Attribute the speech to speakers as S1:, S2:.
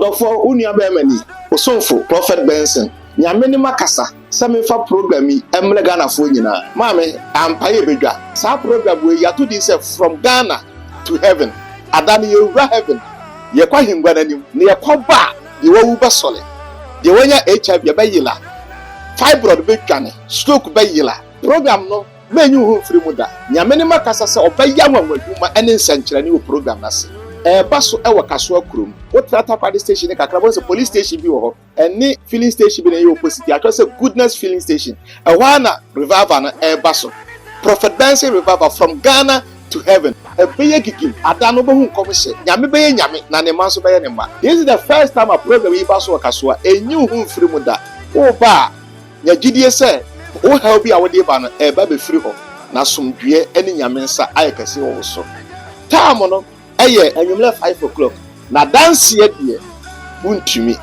S1: Ɔdɔfoɔ, wo nua bɛrima ni, osomfo Prophet Benson. Nyame ne makasa sɛ memfa program yi mmrɛ Ghanafoɔ nyinaa. Maame, ampa yɛ bɛdwa. Saa program wei yɛato din sɛ From Ghana to Heaven. Ada no yɛwura heaven, yɛkɔ ahengua no anim, na yɛkɔ ba a, deɛ wawu bɛsɔre, deɛ wanya HIV bɛyela, fibroid bɛdwane, stroke bɛyela. Program no mɛnyi wo ho mfiri mu da. Nyame ne makasa sɛ ɔbɛyɛ anwanwadwuma ne nsɛnkyerɛnne wɔ program no ase. Ɛɛba so ɛwɔ Kasoa kurom. Wotra Takoradi station ne kakra, bɔn sɛ police station bi wɔ hɔ ɛne filling station bi na ɛyɛ opposite, atwerɛ sɛ Goodness Filling Station. Ɛhɔ ara na revival no ɛɛba so, Prophet Benson Revival From Ghana to Heaven. Ɛbɛyɛ gigim. Ada no bɛhu nkɔm hyɛ. Nyame bɛyɛ Nyame na ne mma nso bɛyɛ ne mma. This is the first time a program yi ba so wɔ Kasoa. Ɛnyi wo ho mfiri mu da. Woba a, nya gyidie sɛ wo haw bi a wode ba no ɛɛba bɛfiri hɔ na asomdwoeɛ ne Nyame nsa ayɛ kɛse wɔ wo so. Time no ɛyɛ anwummerɛ 5 o'clock na danseɛ deɛ wontumi.